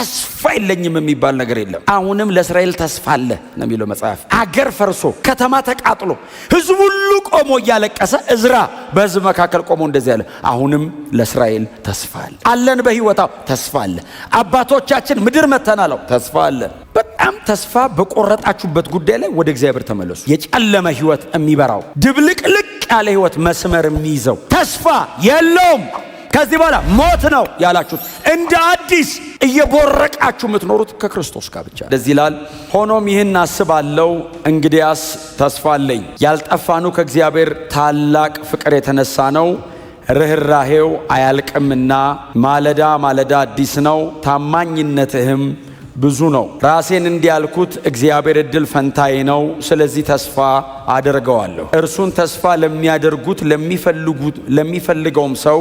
ተስፋ የለኝም የሚባል ነገር የለም። አሁንም ለእስራኤል ተስፋ አለ ነው የሚለው መጽሐፍ። አገር ፈርሶ ከተማ ተቃጥሎ ሕዝብ ሁሉ ቆሞ እያለቀሰ እዝራ በሕዝብ መካከል ቆሞ እንደዚህ አለ፣ አሁንም ለእስራኤል ተስፋ አለ። አለን በሕይወታው ተስፋ አለ። አባቶቻችን ምድር መተናለው ተስፋ አለ። በጣም ተስፋ በቆረጣችሁበት ጉዳይ ላይ ወደ እግዚአብሔር ተመለሱ። የጨለመ ሕይወት የሚበራው፣ ድብልቅልቅ ያለ ሕይወት መስመር የሚይዘው፣ ተስፋ የለውም ከዚህ በኋላ ሞት ነው ያላችሁት እንደ አዲስ እየቦረቃችሁ የምትኖሩት ከክርስቶስ ጋር ብቻ። እንደዚህ ይላል፣ ሆኖም ይህን አስባለሁ፣ እንግዲያስ ተስፋ አለኝ። ያልጠፋኑ ከእግዚአብሔር ታላቅ ፍቅር የተነሳ ነው፣ ርኅራሄው አያልቅምና ማለዳ ማለዳ አዲስ ነው፣ ታማኝነትህም ብዙ ነው። ራሴን እንዲያልኩት እግዚአብሔር ዕድል ፈንታዬ ነው፣ ስለዚህ ተስፋ አደርገዋለሁ። እርሱን ተስፋ ለሚያደርጉት ለሚፈልገውም ሰው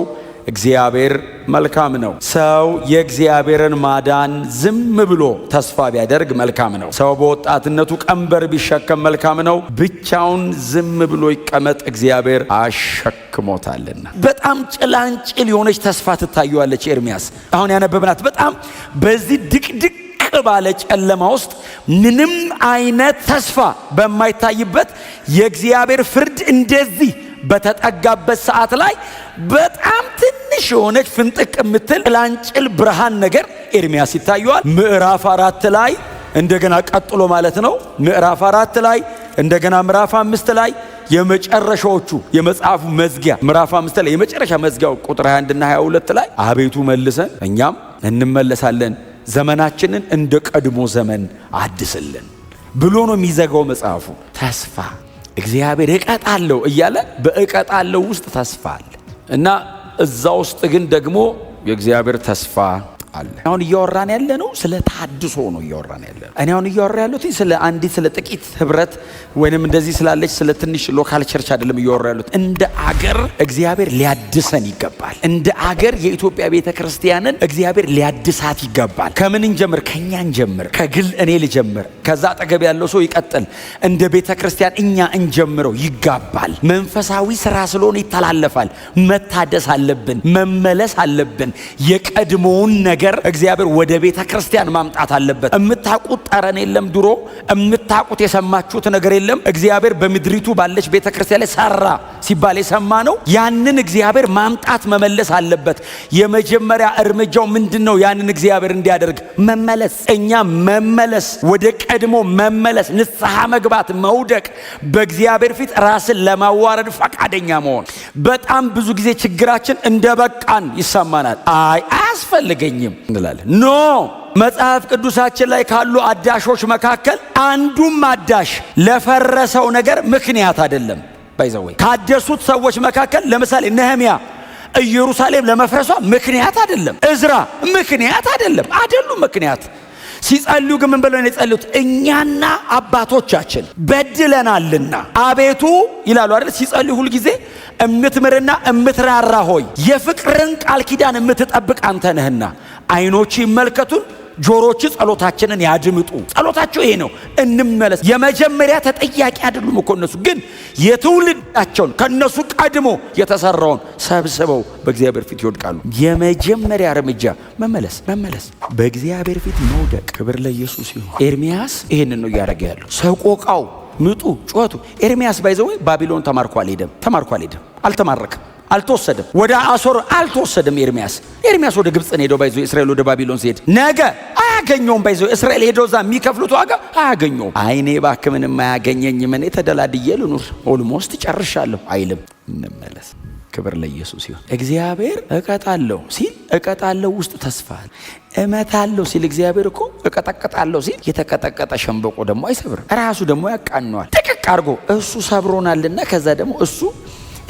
እግዚአብሔር መልካም ነው። ሰው የእግዚአብሔርን ማዳን ዝም ብሎ ተስፋ ቢያደርግ መልካም ነው። ሰው በወጣትነቱ ቀንበር ቢሸከም መልካም ነው። ብቻውን ዝም ብሎ ይቀመጥ፣ እግዚአብሔር አሸክሞታልና። በጣም ጭላንጭል የሆነች ተስፋ ትታየዋለች። ኤርሚያስ አሁን ያነበብናት በጣም በዚህ ድቅድቅ ባለ ጨለማ ውስጥ ምንም አይነት ተስፋ በማይታይበት፣ የእግዚአብሔር ፍርድ እንደዚህ በተጠጋበት ሰዓት ላይ በጣም ትንሽ የሆነች ፍንጥቅ የምትል ጭላንጭል ብርሃን ነገር ኤርሚያስ ይታየዋል። ምዕራፍ 4 ላይ እንደገና ቀጥሎ ማለት ነው። ምዕራፍ 4 ላይ እንደገና ምዕራፍ 5 ላይ የመጨረሻዎቹ የመጽሐፉ መዝጊያ፣ ምዕራፍ 5 ላይ የመጨረሻ መዝጊያው ቁጥር 21 እና 22 ላይ አቤቱ መልሰን እኛም እንመለሳለን፣ ዘመናችንን እንደ ቀድሞ ዘመን አድስልን ብሎ ነው የሚዘጋው መጽሐፉ። ተስፋ፣ እግዚአብሔር እቀጣለሁ እያለ በእቀጣለሁ ውስጥ ተስፋ አለ እና እዛ ውስጥ ግን ደግሞ የእግዚአብሔር ተስፋ አለ። አሁን እያወራን ያለ ነው ስለ ታድሶ ነው እያወራን ያለ ነው። እኔ አሁን እያወራ ያለሁት ስለ አንዲት ስለ ጥቂት ህብረት ወይንም እንደዚህ ስላለች ስለ ትንሽ local church አይደለም እያወራ ያለሁት። እንደ አገር እግዚአብሔር ሊያድሰን ይገባል። እንደ አገር የኢትዮጵያ ቤተ ክርስቲያንን እግዚአብሔር ሊያድሳት ይገባል። ከምን እንጀምር? ከኛ እንጀምር። ከግል እኔ ልጀምር፣ ከዛ አጠገብ ያለው ሰው ይቀጥል። እንደ ቤተ ክርስቲያን እኛ እንጀምረው ይጋባል። መንፈሳዊ ስራ ስለሆነ ይተላለፋል። መታደስ አለብን፣ መመለስ አለብን። የቀድሞውን ነገር እግዚአብሔር ወደ ቤተ ክርስቲያን ማምጣት አለበት። የምታውቁት ጠረን የለም፣ ድሮ የምታውቁት የሰማችሁት ነገር የለም። እግዚአብሔር በምድሪቱ ባለች ቤተ ክርስቲያን ላይ ሰራ ሲባል የሰማ ነው። ያንን እግዚአብሔር ማምጣት መመለስ አለበት። የመጀመሪያ እርምጃው ምንድን ነው? ያንን እግዚአብሔር እንዲያደርግ መመለስ፣ እኛ መመለስ፣ ወደ ቀድሞ መመለስ፣ ንስሐ መግባት፣ መውደቅ፣ በእግዚአብሔር ፊት ራስን ለማዋረድ ፈቃደኛ መሆን። በጣም ብዙ ጊዜ ችግራችን እንደ በቃን ይሰማናል። አይ አያስፈልገኝም እንላለን። No፣ መጽሐፍ ቅዱሳችን ላይ ካሉ አዳሾች መካከል አንዱም አዳሽ ለፈረሰው ነገር ምክንያት አይደለም። By the way፣ ካደሱት ሰዎች መካከል ለምሳሌ ነህሚያ ኢየሩሳሌም ለመፍረሷ ምክንያት አይደለም። እዝራ ምክንያት አይደለም። አይደሉም ምክንያት። ሲጸልዩ ግን ምን ብለው ነው የጸለዩት? እኛና አባቶቻችን በድለናልና አቤቱ ይላሉ አይደል? ሲጸልዩ ሁልጊዜ እምትምርና እምትራራ ሆይ፣ የፍቅርን ቃል ኪዳን የምትጠብቅ አንተ ነህና አይኖች ይመልከቱን፣ ጆሮች ጸሎታችንን ያድምጡ። ጸሎታቸው ይሄ ነው፣ እንመለስ። የመጀመሪያ ተጠያቂ አይደሉም እኮ እነሱ፣ ግን የትውልዳቸውን ከእነሱ ቀድሞ የተሰራውን ሰብስበው በእግዚአብሔር ፊት ይወድቃሉ። የመጀመሪያ እርምጃ መመለስ፣ መመለስ፣ በእግዚአብሔር ፊት መውደቅ። ክብር ለኢየሱስ ይሁን። ኤርሚያስ ይሄንን ነው እያደረገ ያለው። ሰቆቃው፣ ምጡ፣ ጩኸቱ። ኤርሚያስ by the way ባቢሎን ተማርኮ አልሄደም፣ ተማርኮ አልሄደም፣ አልተማረክም፣ አልተወሰደም። ወደ አሶር አልተወሰደም። ኤርሚያስ ወደ ግብፅ ነው ሄደው። By the way፣ እስራኤል ወደ ባቢሎን ሲሄድ ነገ አያገኘውም። By the way፣ እስራኤል ሄደው እዛ የሚከፍሉት ዋጋ አያገኘውም። አይኔ እባክህ ምንም አያገኘኝም፣ እኔ ተደላድዬ ልኑር፣ almost ጨርሻለሁ አይልም። እንመለስ። ክብር ለኢየሱስ ይሁን። እግዚአብሔር እቀጣለሁ ሲል እቀጣለሁ ውስጥ ተስፋ አለ። እመታለሁ ሲል እግዚአብሔር እኮ እቀጠቅጣለሁ ሲል የተቀጠቀጠ ሸንበቆ ደግሞ አይሰብርም። ራሱ ደግሞ ያቃነዋል። ጥቅቅ አድርጎ እሱ ሰብሮናልና ከዛ ደግሞ እሱ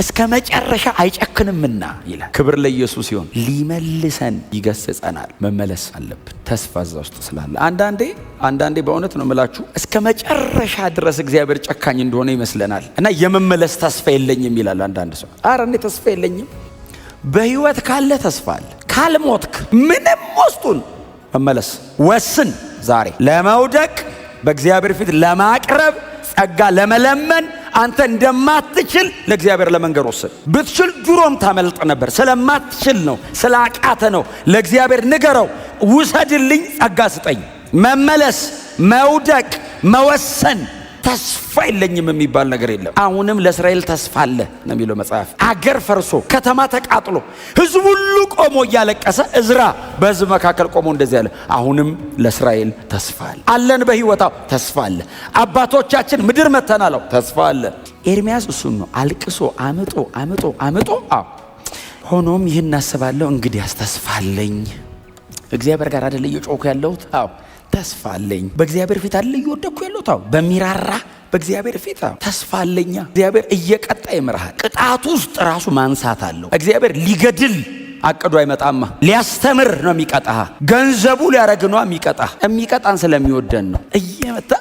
እስከ መጨረሻ አይጨክንምና ይላል። ክብር ለኢየሱስ ይሁን። ሊመልሰን ይገስጸናል። መመለስ አለብን። ተስፋ እዛ ውስጥ ስላለ አንዳንዴ በእውነት ነው የምላችሁ እስከ መጨረሻ ድረስ እግዚአብሔር ጨካኝ እንደሆነ ይመስለናል እና የመመለስ ተስፋ የለኝም ይላል አንዳንድ ሰው። አረ እኔ ተስፋ የለኝም። በህይወት ካለ ተስፋ አለ። ካልሞትክ ምንም ውስጡን መመለስ ወስን። ዛሬ ለመውደቅ፣ በእግዚአብሔር ፊት ለማቅረብ፣ ጸጋ ለመለመን፣ አንተ እንደማትችል ስለማትችል ለእግዚአብሔር ለመንገር ወስን። ብትችል ድሮም ታመልጥ ነበር። ስለማትችል ነው፣ ስላቃተ ነው። ለእግዚአብሔር ንገረው፣ ውሰድልኝ፣ ጸጋ ስጠኝ። መመለስ፣ መውደቅ፣ መወሰን ተስፋ የለኝም የሚባል ነገር የለም። አሁንም ለእስራኤል ተስፋ አለ ነው የሚለው መጽሐፍ። አገር ፈርሶ ከተማ ተቃጥሎ ሕዝብ ሁሉ ቆሞ እያለቀሰ እዝራ በሕዝብ መካከል ቆሞ እንደዚህ አለ፣ አሁንም ለእስራኤል ተስፋ አለ። አለን በሕይወታው ተስፋ አለ። አባቶቻችን ምድር መተናለው ተስፋ አለ። ኤርሚያስ እሱን ነው አልቅሶ አምጦ አምጦ አምጦ። አዎ ሆኖም ይህን አስባለሁ፣ እንግዲያስ ተስፋ አለኝ። እግዚአብሔር ጋር አይደለ እየጮኩ ያለሁት? አዎ ተስፋ አለኝ። በእግዚአብሔር ፊት አይደለ እየወደኩ ያለሁት? አዎ በሚራራ በእግዚአብሔር ፊት አዎ ተስፋ አለኛ። እግዚአብሔር እየቀጣ ይምርሃል። ቅጣቱ ውስጥ ራሱ ማንሳት አለው። እግዚአብሔር ሊገድል አቅዶ አይመጣማ። ሊያስተምር ነው የሚቀጣህ። ገንዘቡ ሊያረግ ነው የሚቀጣህ። የሚቀጣን ስለሚወደን ነው። እየመታ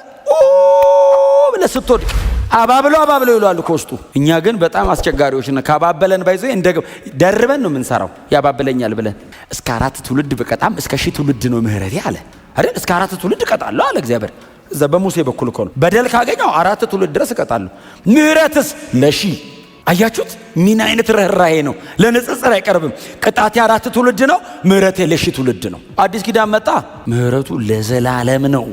ብለህ ስትወድቅ አባብሎ አባብሎ ይሏል ከውስጡ። እኛ ግን በጣም አስቸጋሪዎች ነን። ካባበለን ባይዞ እንደ ደርበን ነው የምንሰራው። ያባብለኛል ብለን እስከ 4 ትውልድ ብቀጣም እስከ 1000 ትውልድ ነው ምህረቴ አለ አይደል? እስከ 4 ትውልድ እቀጣለሁ አለ እግዚአብሔር። እዛ በሙሴ በኩል እኮ ነው። በደል ካገኘው 4 ትውልድ ድረስ እቀጣለሁ፣ ምህረትስ ለ1000። አያችሁት? ምን አይነት ርህራሄ ነው! ለንጽጽር አይቀርብም። ቅጣቴ 4 ትውልድ ነው፣ ምህረቴ ለ1000 ትውልድ ነው። አዲስ ኪዳን መጣ፣ ምህረቱ ለዘላለም ነው።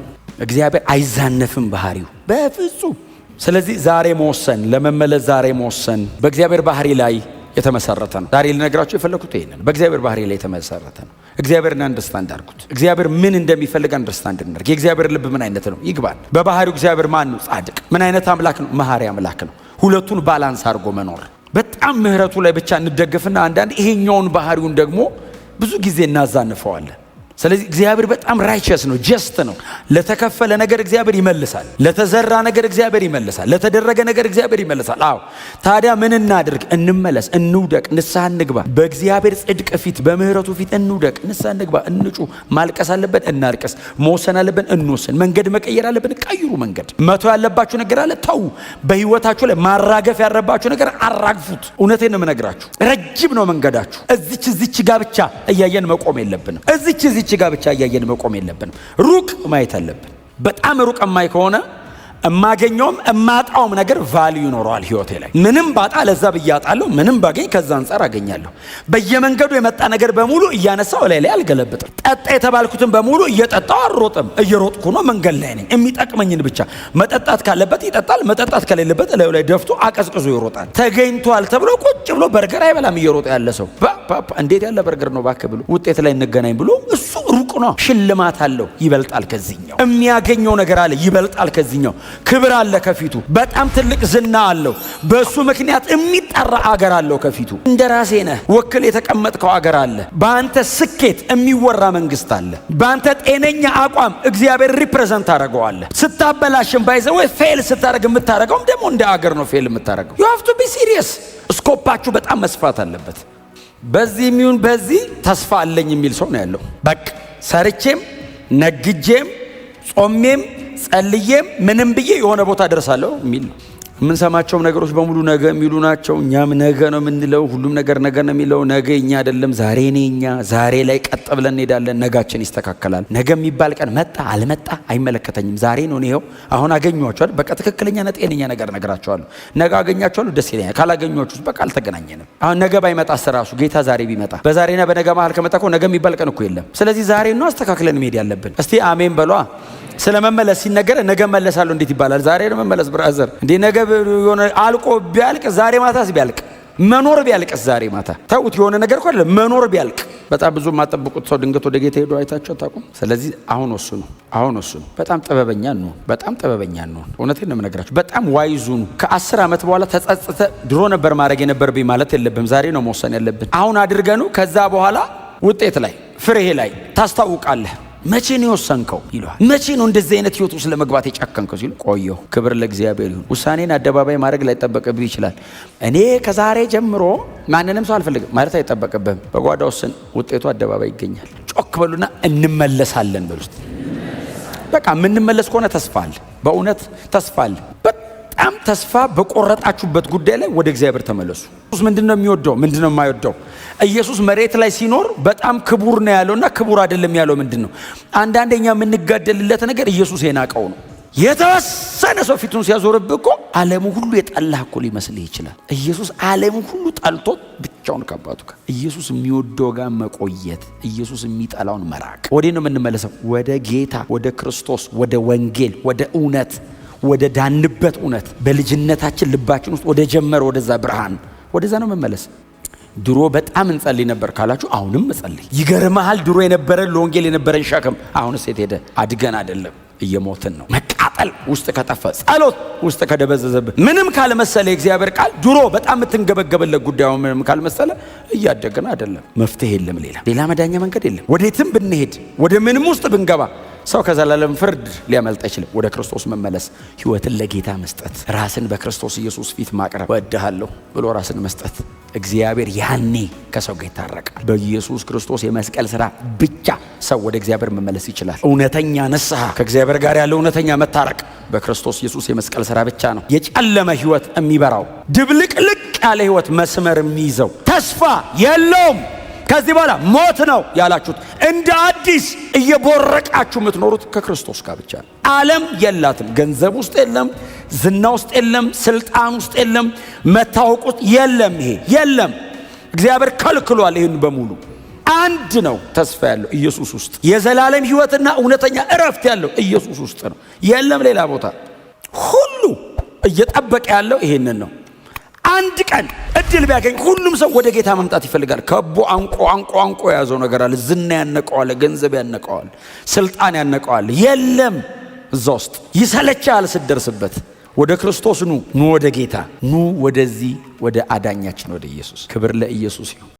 እግዚአብሔር አይዛነፍም ባህሪው በፍጹም። ስለዚህ ዛሬ መወሰን፣ ለመመለስ ዛሬ መወሰን በእግዚአብሔር ባህሪ ላይ የተመሰረተ ነው። ዛሬ ልነግራችሁ የፈለኩት ይሄንን በእግዚአብሔር ባህሪ ላይ የተመሰረተ ነው። እግዚአብሔርን understand አድርጉት። እግዚአብሔር ምን እንደሚፈልግ understand እናድርግ። የእግዚአብሔር ልብ ምን አይነት ነው ይግባል። በባህሪው እግዚአብሔር ማን ነው? ጻድቅ። ምን አይነት አምላክ ነው? መሐሪ አምላክ ነው። ሁለቱን balance አድርጎ መኖር። በጣም ምህረቱ ላይ ብቻ እንደገፍና አንዳንድ ይሄኛውን ባህሪውን ደግሞ ብዙ ጊዜ እናዛንፈዋለን። ስለዚህ እግዚአብሔር በጣም righteous ነው፣ just ነው። ለተከፈለ ነገር እግዚአብሔር ይመልሳል። ለተዘራ ነገር እግዚአብሔር ይመልሳል። ለተደረገ ነገር እግዚአብሔር ይመልሳል። አዎ ታዲያ ምን እናድርግ? እንመለስ፣ እንውደቅ፣ ንስሐ እንግባ። በእግዚአብሔር ጽድቅ ፊት፣ በምህረቱ ፊት እንውደቅ፣ ንስሐ እንግባ፣ እንጩ። ማልቀስ አለብን፣ እናልቅስ። መወሰን አለብን፣ እንወስን። መንገድ መቀየር አለብን፣ ቀይሩ መንገድ። መተው ያለባችሁ ነገር አለ፣ ተው። በህይወታችሁ ላይ ማራገፍ ያለባችሁ ነገር አራግፉት። እውነቴን ነው የምነግራችሁ፣ ረጅም ነው መንገዳችሁ። እዚች እዚች ጋ ብቻ እያየን መቆም የለብንም። እዚች እዚች ጋር ብቻ እያየን መቆም የለብንም። ሩቅ ማየት አለብን። በጣም ሩቅ የማይ ከሆነ እማገኘውም እማጣውም ነገር value ይኖረዋል ህይወቴ ላይ። ምንም ባጣ ለዛ ብዬ አጣለሁ፣ ምንም ባገኝ ከዛ አንጻር አገኛለሁ። በየመንገዱ የመጣ ነገር በሙሉ እያነሳው ላይ ላይ አልገለብጥም። ጠጣ የተባልኩትን በሙሉ እየጠጣው አልሮጥም። እየሮጥኩ ነው፣ መንገድ ላይ ነኝ። የሚጠቅመኝን ብቻ መጠጣት ካለበት ይጠጣል፣ መጠጣት ከሌለበት እላዩ ላይ ደፍቶ አቀዝቅዞ ይሮጣል። ተገኝቷል ተብሎ ቁጭ ብሎ በርገር አይበላም እየሮጠ ያለ ሰው። እንዴት ያለ በርገር ነው ባክህ ብሎ ውጤት ላይ እንገናኝ ብሎ እሱ ሩቅ ነው። ሽልማት አለው፣ ይበልጣል ከዚህኛው። የሚያገኘው ነገር አለ፣ ይበልጣል ከዚህኛው። ክብር አለ ከፊቱ፣ በጣም ትልቅ ዝና አለው። በሱ ምክንያት የሚጠራ አገር አለው ከፊቱ። እንደ ራሴ ነህ ወክል የተቀመጥከው አገር አለ። በአንተ ስኬት የሚወራ መንግስት አለ። በአንተ ጤነኛ አቋም እግዚአብሔር represent አደረገዋለህ። ስታበላሽም by the way fail ስታደርግ የምታደርገውም ደግሞ እንደ አገር ነው fail የምታደርገው። You have to be serious። Scope ኣችሁ በጣም መስፋት አለበት። በዚህ የሚሆን በዚህ ተስፋ አለኝ የሚል ሰው ነው ያለው። በቃ ሰርቼም ነግጄም ጾሜም ጸልዬም ምንም ብዬ የሆነ ቦታ ደርሳለሁ የሚል ነው። የምንሰማቸውም ነገሮች በሙሉ ነገ የሚሉ ናቸው። እኛም ነገ ነው የምንለው። ሁሉም ነገር ነገ ነው የሚለው። ነገ እኛ አይደለም ዛሬ ነው እኛ። ዛሬ ላይ ቀጥ ብለን እንሄዳለን። ነጋችን ይስተካከላል። ነገ የሚባል ቀን መጣ አልመጣ አይመለከተኝም። ዛሬ ነው። ይኸው አሁን አገኘኋቸዋል። በቃ ትክክለኛና ጤነኛ ነገር እነግራቸዋለሁ። ነገ አገኛቸዋለሁ፣ ደስ ይለኛል። ካላገኘኋችሁስ በቃ አልተገናኘንም። አሁን ነገ ባይመጣስ ራሱ ጌታ ዛሬ ቢመጣ በዛሬና በነገ መሀል ከመጣ እኮ ነገ የሚባል ቀን እኮ የለም። ስለዚህ ዛሬ ነው አስተካክለን መሄድ ያለብን። እስቲ አሜን በሏ። ስለመመለስ ሲነገር ነገ መለሳለሁ እንዴት ይባላል? ዛሬ ነው መመለስ brother። እንዴ ነገ የሆነ አልቆ ቢያልቅ ዛሬ ማታስ ቢያልቅ መኖር ቢያልቅስ ዛሬ ማታ ተውት። የሆነ ነገር እኮ አይደለም መኖር ቢያልቅ። በጣም ብዙ የማጠብቁት ሰው ድንገት ወደ ጌታ ሄዶ አይታችሁ አታውቁም? ስለዚህ አሁን ወስኑ፣ አሁን ወስኑ። በጣም ጥበበኛ እንሁን፣ በጣም ጥበበኛ እንሁን። እውነቴን ነው የምነግራችሁ። በጣም wise ሁኑ። ከ10 ዓመት በኋላ ተጸጽተ ድሮ ነበር ማድረግ የነበረብኝ ማለት የለብም። ዛሬ ነው መወሰን ያለብን። አሁን አድርገኑ ከዛ በኋላ ውጤት ላይ ፍሬ ላይ ታስታውቃለህ። መቼ ነው የወሰንከው ይለዋል። መቼ ነው እንደዚህ አይነት ህይወት ውስጥ ለመግባት የጨከንከው ሲሉ ቆየሁ። ክብር ለእግዚአብሔር ይሁን። ውሳኔን አደባባይ ማድረግ ላይጠበቅብህ ይችላል። እኔ ከዛሬ ጀምሮ ማንንም ሰው አልፈልግም ማለት አይጠበቅብህም። በጓዳ ወስን፣ ውጤቱ አደባባይ ይገኛል። ጮክ በሉና እንመለሳለን በሉ። በቃ የምንመለስ ከሆነ ተስፋ አለ። በእውነት ተስፋ አለ። በጣም ተስፋ በቆረጣችሁበት ጉዳይ ላይ ወደ እግዚአብሔር ተመለሱ። ኢየሱስ ምንድነው የሚወደው? ምንድነው የማይወደው? ኢየሱስ መሬት ላይ ሲኖር በጣም ክቡር ነው ያለውና ክቡር አይደለም ያለው ምንድነው? አንዳንደኛ የምንጋደልለት ነገር ኢየሱስ የናቀው ነው። የተወሰነ ሰው ፊቱን ሲያዞርብህ እኮ ዓለሙ ሁሉ የጠላህ እኮ ሊመስልህ ይችላል። ኢየሱስ ዓለሙ ሁሉ ጠልቶት ብቻውን ከአባቱ ጋር፣ ኢየሱስ የሚወደው ጋር መቆየት፣ ኢየሱስ የሚጠላውን መራቅ። ወዴት ነው የምንመለሰው? ወደ ጌታ፣ ወደ ክርስቶስ፣ ወደ ወንጌል፣ ወደ እውነት፣ ወደ ዳንበት እውነት፣ በልጅነታችን ልባችን ውስጥ ወደ ጀመረ ወደዛ ብርሃን፣ ወደዛ ነው መመለስ። ድሮ በጣም እንጸልይ ነበር ካላችሁ አሁንም እጸልይ። ይገርመሃል፣ ድሮ የነበረን ለወንጌል የነበረን ሸክም አሁንስ የት ሄደ? አድገን አይደለም፣ እየሞትን ነው። መቃጠል ውስጥ ከጠፋ፣ ጸሎት ውስጥ ከደበዘዘብህ፣ ምንም ካልመሰለ የእግዚአብሔር ቃል ድሮ በጣም የምትንገበገበለት ጉዳዩ ምንም ካልመሰለ እያደግን አይደለም። መፍትሄ የለም፣ ሌላ መዳኛ መንገድ የለም። ወዴትም ብንሄድ፣ ወደ ምንም ውስጥ ብንገባ ሰው ከዘላለም ፍርድ ሊያመልጥ አይችልም። ወደ ክርስቶስ መመለስ፣ ሕይወትን ለጌታ መስጠት፣ ራስን በክርስቶስ ኢየሱስ ፊት ማቅረብ፣ እወድሃለሁ ብሎ ራስን መስጠት፣ እግዚአብሔር ያኔ ከሰው ጋር ይታረቃል። በኢየሱስ ክርስቶስ የመስቀል ስራ ብቻ ሰው ወደ እግዚአብሔር መመለስ ይችላል። እውነተኛ ንስሐ፣ ከእግዚአብሔር ጋር ያለው እውነተኛ መታረቅ በክርስቶስ ኢየሱስ የመስቀል ስራ ብቻ ነው። የጨለመ ሕይወት የሚበራው፣ ድብልቅልቅ ያለ ሕይወት መስመር የሚይዘው፣ ተስፋ የለውም ከዚህ በኋላ ሞት ነው ያላችሁት እንደ አዲስ እየቦረቃችሁ የምትኖሩት ከክርስቶስ ጋር ብቻ ነው። ዓለም የላትም። ገንዘብ ውስጥ የለም፣ ዝና ውስጥ የለም፣ ስልጣን ውስጥ የለም፣ መታወቅ ውስጥ የለም። ይሄ የለም። እግዚአብሔር ከልክሏል ይህን በሙሉ። አንድ ነው ተስፋ ያለው ኢየሱስ ውስጥ፣ የዘላለም ሕይወትና እውነተኛ እረፍት ያለው ኢየሱስ ውስጥ ነው። የለም ሌላ ቦታ። ሁሉ እየጠበቀ ያለው ይሄንን ነው። አንድ ቀን እድል ቢያገኝ ሁሉም ሰው ወደ ጌታ መምጣት ይፈልጋል። ከቦ አንቆ አንቆ አንቆ የያዘው ነገር አለ። ዝና ያነቀዋል፣ ገንዘብ ያነቀዋል፣ ስልጣን ያነቀዋል። የለም እዛ ውስጥ ይሰለቻል ስትደርስበት። ወደ ክርስቶስ ኑ፣ ኑ ወደ ጌታ ኑ፣ ወደዚህ ወደ አዳኛችን ወደ ኢየሱስ። ክብር ለኢየሱስ ይሁን።